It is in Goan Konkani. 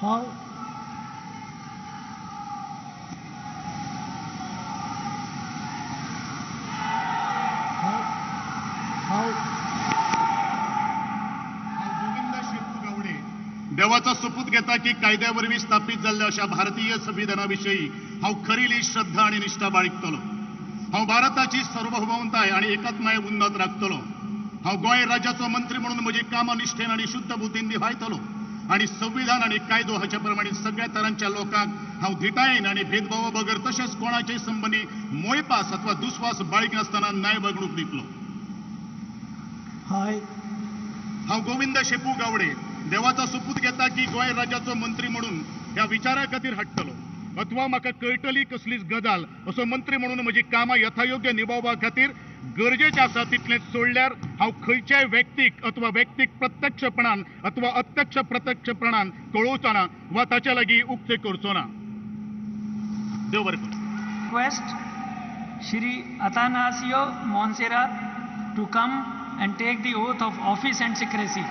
हांव हांव हांव हांव गोविंद शेपू गावडे देवाचा सोपूत घेता की कायद्या वरवीं स्थापीत जाल्ल्या अशा भारतीय संविधाना विशयी हांव खरेली श्रद्धा आनी निश्ठा बाळगतलो. हांव भारताची सार्वभौमताय आनी एकात्माय उन्नत राखतलो. हांव गोंय राज्याचो मंत्री म्हणून म्हजी कामां निश्ठेन आनी शुद्ध बुद्धीन निभायतलो आनी संविधान आनी कायदो हाच्या प्रमाणे सगळ्या तरांच्या लोकांक हांव धिटायेन आनी भेदभावा बगर तशेंच कोणाचेय संबंदी मोयपास अथवा दुस्वास बाळगिनासतना न्याय वागणूक दितलो. हाय हांव गोविंद शेपू गावडे देवाचा सोपूत घेता की गोंय राज्याचो मंत्री म्हणून ह्या विचारा खातीर हाडटलो अथवा म्हाका कळटली कसलीच गजाल असो मंत्री म्हणून म्हजी कामां यथायोग्य निभावपा खातीर गरजेचें आसा तितलेंच सोडल्यार हांव खंयच्याय व्यक्तीक अथवा व्यक्तीक प्रत्यक्षपणान अथवा अत्यक्ष प्रत्यक्षपणान कळोवचो ना वा ताच्या लागीं उक्ते करचो ना. देव बरें करूं. Request Shri Atanasio Monserrat to come and take the oath of office and secrecy.